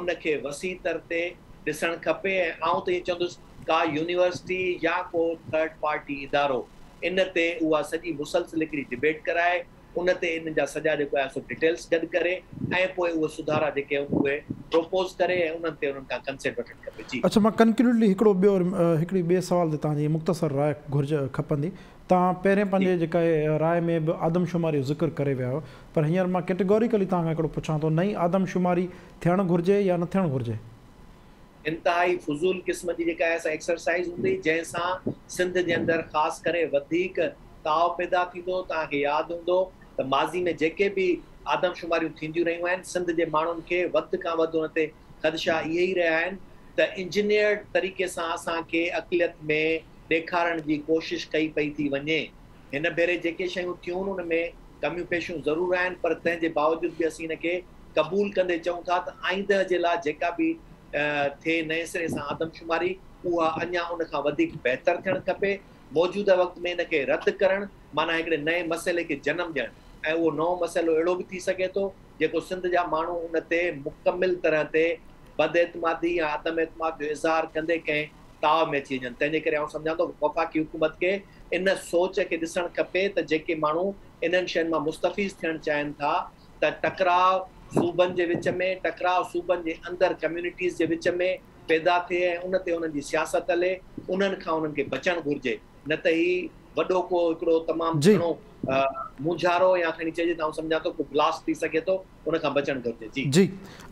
ان کي وسيع تر تي ڏسڻ کپي ۽ آئون ته ائين چوندس ڪا يونيورسٽي يا ڪو ٿرڊ پارٽي ادارو ان تي اها سڄي مسلسل هڪڙي ڊبيٽ ڪرائي، ان تي انهن جا سڄا جيڪو آهي سو ڊيٽيلز گڏ ڪري ۽ پوء اهي سڌارا جيڪي آهن اهي پروپوز ڪري ۽ انهن تي انهن کان ڪنسينٽ وٺڻ کپي. جي.
اڇا مان ڪنڪلوڊلي هڪڙو ٻيو هڪڙي ٻئي سوال تي توهان جي مختصر راء گهرج کپندي. توهان پهرين پنهنجي جيڪا راء ۾ به آدمشماري جو ذڪر ڪري ويا آهيو پر هينئر مان ڪيٽيگوريڪلي توهان کان هڪڙو پڇان ٿو نئين آدمشماري ٿيڻ گهرجي يا نه ٿيڻ گهرجي؟
انتهائي فضول قسم جي جيڪا آهي سا ايڪسرسائيز هوندي جنهن سان سنڌ جي اندر خاص ڪري وڌيڪ تاء پيدا ٿيندو. توهان کي ياد هوندو ته ماضي ۾ جيڪي به آدمشماريون ٿينديون رهيون آهن سنڌ جي ماڻهن کي وڌ کان وڌ ان تي خدشا اهي ئي رهيا آهن ته انجنيئرڊ طريقي سان اسان کي اقليت ۾ ڏيکارڻ جي ڪوشش ڪئي پئي ٿي وڃي. هن ڀيري جيڪي شيون ٿيون ان ۾ ڪميون پيشيون ضرور آهن پر تنهن جي باوجود به اسين ان کي قبول ڪندي چئون ٿا ته آئنده جي لاء جيڪا به ٿئي نئين سري سان آدمشماري اها اڃا ان کان وڌيڪ بهتر ٿيڻ کپي. موجوده وقت ۾ ان کي رد ڪرڻ معنيٰ هڪڙي نئين مسئلي کي جنم ڏيڻ ۽ اهو نئون مسئلو اهڙو به ٿي سگهي ٿو جيڪو سنڌ جا ماڻهو ان تي مڪمل طرح تي بداعتمادي يا عدم اعتماد جو اظهار ڪندي ڪنهن تاء ۾ اچي وڃن. تنهن جي ڪري آئون سمجهان ٿو وفاقي حڪومت کي ان سوچ کي ڏسڻ کپي ته جيڪي ماڻهو انهن شين مان مستفيض ٿيڻ چاهين ٿا ته ٽڪراء صوبن جي وچ ۾، ٽڪراء صوبن جي اندر ڪميونٽيز جي وچ ۾ پيدا ٿئي ۽ ان تي انهن جي سياست هلي، انهن کان انهن کي بچڻ گهرجي، نه ته هي وڏو ڪو هڪڙو تمام گهڻو مونجهارو يا کڻي چئجي ته آئون سمجهان ٿو ڪو بلاسٽ ٿي سگهي ٿو، ان کان بچڻ گهرجي. جي.
جي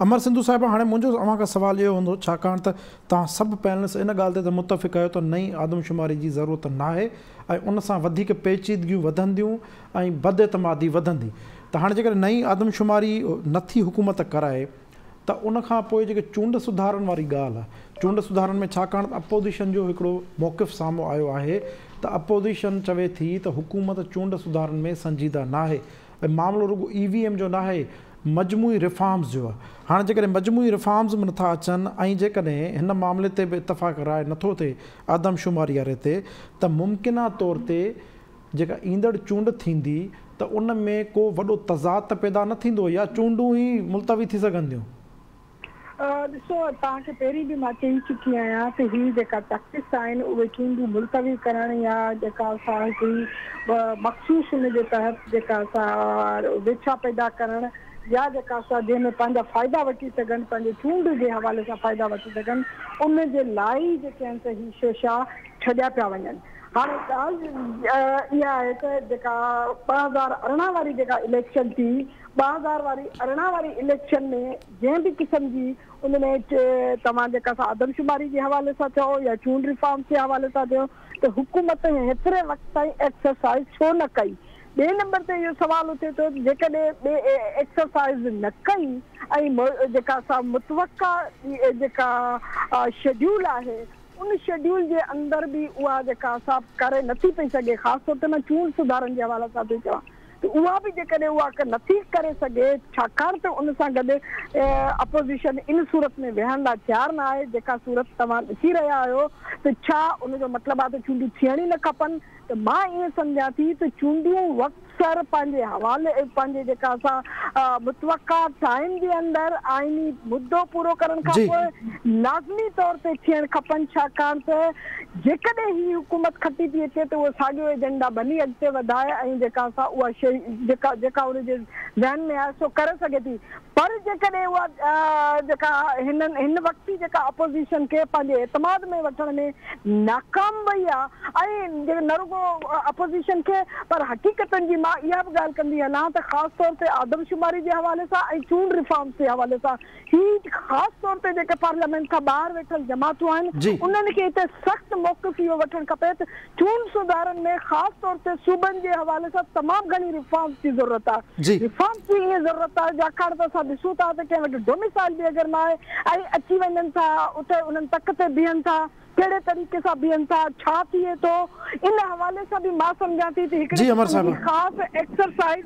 امر سنڌو صاحبه هاڻي منهنجو اوهان کان سوال اهو هوندو ڇاڪاڻ ته توهان سڀ پينلسٽ ان ڳالهه تي ته متفق آهيو ته نئين آدمشماري جي ضرورت ناهي ۽ ان سان وڌيڪ پيچيدگيون وڌنديون ۽ بداعتمادي وڌندي ته هاڻي جيڪڏهن نئين آدمشماري نٿي حڪومت ڪرائي ته ان کان پوء جيڪي چونڊ سڌارن واري ڳالهه آهي چونڊ سڌارن ۾ ڇاڪاڻ ته اپوزيشن جو هڪڙو موقف سامهون آيو آهي ته اپوزيشن چوي ٿي ته حڪومت چونڊ سڌارن ۾ سنجيده ناهي ۽ معاملو رڳو اي وي ايم جو ناهي مجموعي ريفارمز جو آهي هاڻي جيڪڏهن مجموعي ريفارمز به نٿا اچن ۽ جيڪڏهن هن معاملي تي به اتفاق راء نٿو ٿئي آدمشماري واري تي ته ممڪنه طور تي جيڪا ايندڙ چونڊ ٿيندي ته ان ۾ ڪو وڏو تضاد ته پيدا نه ٿيندو يا چونڊون ئي ملتوي ٿي سگهن ٿيون؟
ڏسو توهان کي پهرين به مان چئي چڪي آهيان ته هي جيڪا ٽيڪٽڪس آهن اهي چونڊون ملتوي ڪرڻ يا جيڪا سا هڪڙي مخصوص ان جي تحت جيڪا سا ويڇا پيدا ڪرڻ يا جيڪا سا جنهن ۾ پنهنجا فائدا وٺي سگهن پنهنجي چونڊ جي حوالي سان فائدا وٺي سگهن ان جي لاء ئي جيڪي آهن سي هي شيشا ڇڏيا پيا وڃن. هاڻي ڳالهه اها آهي ته جيڪا 2018 واري جيڪا اليڪشن ٿي، 2000 واري 18 واري اليڪشن ۾ جنهن به قسم جي ان ۾ توهان جيڪا سا آدمشماري جي حوالي سان چئو يا چونڊ ريفارمز جي حوالي سان چئو ته حڪومت هيتري وقت تائين ايڪسرسائز ڇو نه ڪئي؟ ٻئي نمبر تي اهو سوال اٿي ٿو ته جيڪڏهن ٻي ايڪسرسائيز نه ڪئي ۽ جيڪا سا متوقع جيڪا شيڊيول آهي ان شيڊيول جي اندر به اها جيڪا سا ڪري نٿي پئي سگهي، خاص طور تي مان چونڊ سڌارن جي حوالي سان ٿي چوان ته اها به جيڪڏهن اها نٿي ڪري سگهي، ڇاڪاڻ ته ان سان گڏ اپوزيشن ان صورت ۾ ويهڻ لاء تيار نه آهي، جيڪا صورت توهان ڏسي رهيا آهيو ته ڇا ان جو مطلب آهي ته چونڊون ٿيڻ ئي نه کپن؟ ته مان ائين سمجهان ٿي ته چونڊون وقت سر پنهنجي حوالي پنهنجي جيڪا سا متوقع ٽائيم جي اندر آئيني مدو پورو ڪرڻ کان پوء لازمي طور تي ٿيڻ کپن، ڇاڪاڻ ته جيڪڏهن هي حڪومت کٽي ٿي اچي ته اهو ساڳيو ايجنڊا ڀلي اڳتي وڌائي ۽ جيڪا سا اها شيء جيڪا جيڪا ان جي ذهن ۾ آهي سو ڪري سگهي ٿي پر جيڪڏهن اها جيڪا هنن هن وقت ئي جيڪا اپوزيشن کي پنهنجي اعتماد ۾ وٺڻ ۾ ناڪام وئي آهي ۽ نه رڳو اپوزيشن کي پر حقيقتن جي مان اها به ڳالهه ڪندي هلان ته خاص طور تي آدمشماري جي حوالي سان ۽ چونڊ ريفارمز جي حوالي سان هي خاص طور تي جيڪي پارليامينٽ کان ٻاهر ويٺل جماعتون آهن انهن کي هتي سخت موقف اهو وٺڻ کپي ته چونڊ سڌارن ۾ خاص طور تي صوبن جي حوالي سان تمام گهڻي ريفارمز جي ضرورت آهي. ريفارمز جي ائين ضرورت آهي ڇاڪاڻ ته اسان ڏسون ٿا ته ڪنهن وٽ ڊوميسائل به اگر نه آهي ۽ اچي وڃن ٿا اتي انهن تڪ تي بيهن ٿا ڪهڙي طريقي سان بيهن ٿا ڇا ٿئي ٿو ان حوالي سان به مان سمجهان ٿي ته هڪڙي قسم جي خاص ايڪسرسائيز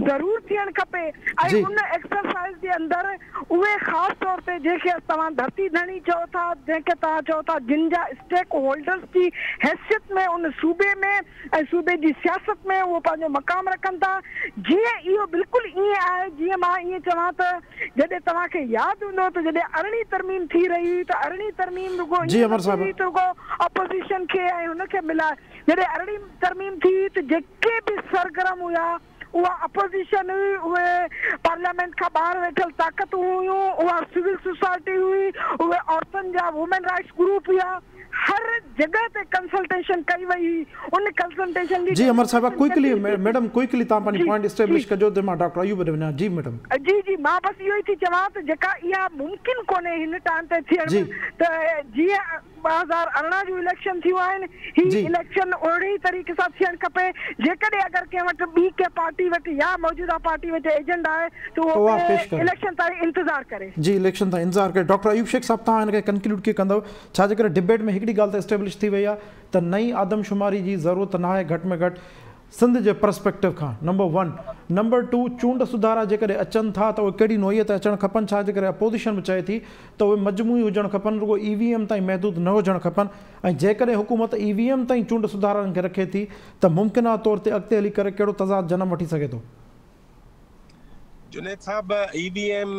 ضرور ٿيڻ کپي ۽ ان ايڪسرسائيز جي اندر اهي خاص طور تي جنهن کي توهان ڌرتي ڌڻي چئو ٿا، جنهن کي توهان چئو ٿا جن جا اسٽيڪ هولڊرز جي حيثيت ۾ ان صوبي ۾ ۽ صوبي جي سياست ۾ اهو پنهنجو مقام رکن ٿا، جيئن اهو بلڪل ائين آهي جيئن مان ائين چوان ته جڏهن توهان کي ياد هوندو ته جڏهن ارڙهين ترميم ٿي رهي هئي ته ارڙهين ترميم رڳو ائين نه ٿي هئي ته رڳو اپوزيشن کي ۽ هن کي ملائي جڏهن ارڙهين ترميم ٿي هئي ته جيڪي به سرگرم هيا اها اپوزيشن هئي، اهي پارليامينٽ کان ٻاهر ويٺل طاقتون هيون، اها سول سوسائٽي هئي، اهي عورتن جا وومين رائٽس گروپ هيا، هر جڳهه تي ڪنسلٽيشن ڪئي وئي هئي، ان ڪنسلٽيشن جي
جي امر صاحبه
ڊيليگيشن
ڪوئڪلي
ڪڍي هئي.
ميڊم ڪوئڪلي توهان پنهنجي
جي
پوائنٽ
جي.
اسٽيبلش ڪجو ته مان ڊاڪٽر ايوب ڏي وڃان جي ميڊم.
جي جي مان بس اهو ئي ٿي چوان ته جيڪا اها ممڪن ڪونهي هن ٽائيم تي ٿيڻ ته جيئن 2018 جون اليڪشن ٿيون آهن هي اليڪشن اهڙي ئي طريقي سان ٿيڻ کپي جيڪڏهن اگر ڪنهن وٽ ٻي ڪنهن پارٽي وٽ يا موجوده پارٽي وٽ ايجنڊا آهي ته اهو ٻئي اليڪشن تائين انتظار ڪري.
جي اليڪشن تائين انتظار ڪري. ڊاڪٽر ايوب شيخ صاحب توهان هن کي ڪنڪلوڊ ڪيئن ڪندؤ ڇا جي ڪري ڊبيٽ ۾ هڪڙي ڳالهه ته اسٽيبلش ٿي وئي آهي ته نئين آدمشماري جي ضرورت ناهي گهٽ ۾ گهٽ سنڌ جي پرسپيڪٽو کان نمبر ون، نمبر ٽو چونڊ سڌارا جيڪڏهن اچن ٿا ته اهي ڪهڙي نوعيت اچڻ کپن ڇا جي ڪري اپوزيشن به چئي ٿي ته اهي مجموعي هجڻ کپن رڳو اي وي ايم تائين محدود نه هجڻ کپن ۽ جيڪڏهن حڪومت اي وي ايم تائين چونڊ سڌارن کي رکي ٿي ته ممڪنه طور تي اڳتي هلي ڪري ڪهڙو تضاد جنم وٺي سگهي ٿو.
جنيد صاحب اي وي ايم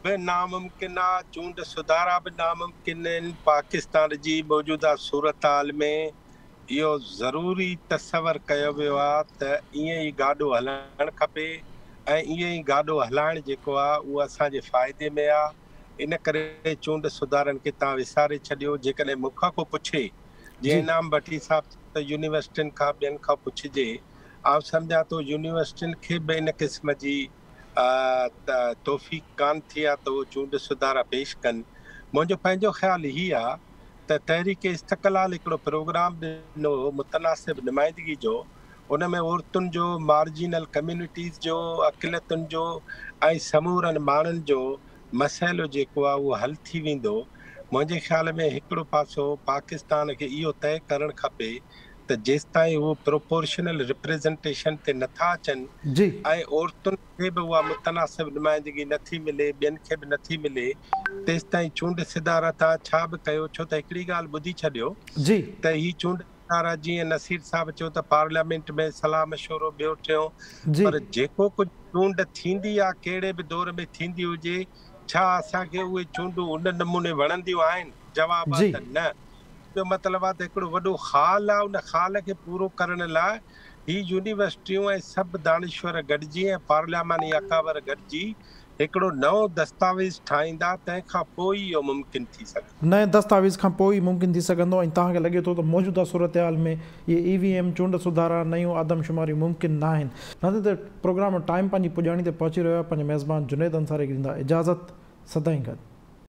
به ناممڪن آ، چونڊ سڌارا به ناممڪن آهن، پاڪستان جي موجوده صورتحال ۾ اهو ضروري تصور ڪيو ويو آ ته ائين ئي گاڏو هلڻ کپي ۽ ائين ئي گاڏو هلائڻ جيڪو آ اهو اسان جي فائدي ۾ آ ان ڪري چونڊ سڌارن کي تان وساري ڇڏيو جيڪڏهن مون کان ڪو پڇي جيئن انعام ڀٽي صاحب ته يونيورسٽين کان ٻين کان پڇجي آئون سمجهان ٿو يونيورسٽين کي به ان قسم جي توفيق ڪانه ٿي آ ته اهو چونڊ سڌارا پيش ڪن منهنجو پنهنجو خيال هي آ ته تحريڪ استقلال هڪڙو پروگرام ڏنو هو متناسب نمائندگي جو، ان ۾ عورتن جو، مارجينل ڪميونٽيز جو، اقليتن جو ۽ سمورن ماڻهن جو مسئلو جيڪو آهي اهو حل ٿي ويندو. منهنجي خيال ۾ هڪڙو پاسو پاڪستان کي اهو طئي ڪرڻ کپي ته جيستائين هو پروپورشنل رپريزنٽيشن تي نٿا اچن ۽ عورتن کي به اها متناسب نمائندگي نه ٿي ملي، ٻين کي به نه ٿي ملي، تيستائين چونڊ سڌارا توهان ڇا به ڪيو، ڇو ته هڪڙي ڳالهه ٻڌي ڇڏيو ته هي چونڊ سڌارا جيئن نصير صاحب چيو ته پارليامينٽ ۾ صلاح مشورو ٻيو ٽيون، پر جيڪو ڪجهه چونڊ ٿيندي آ ڪهڙي به دور ۾ ٿيندي هجي، ڇا اسان کي اهي چونڊون ان نموني وڻنديون آهن؟ جواب آ ته نه. ان جو مطلب آ ته هڪڙو وڏو خال آ، ان خال کي پورو ڪرڻ لاء هي يونيورسٽيون ۽ سڀ دانشور گڏجي ۽ پارلياماني اڪابر گڏجي هڪڙو نئون دستاويز ٺاهيندا تنهن کان پوء ئي اهو ممڪن ٿي سگهندو.
نئين دستاويز کان پوء ئي ممڪن ٿي سگهندو ۽ توهان کي لڳي ٿو ته موجوده صورتحال ۾ اهي اي وي ايم چونڊ سڌارا نيون آدمشماريون ممڪن ناهن. ناظرين ته پروگرام ٽائيم پنهنجي پڄاڻي تي پهچي رهيو آهي پنهنجي ميزبان جنيد انصاري کي ڏيندا اجازت سدائين گڏ.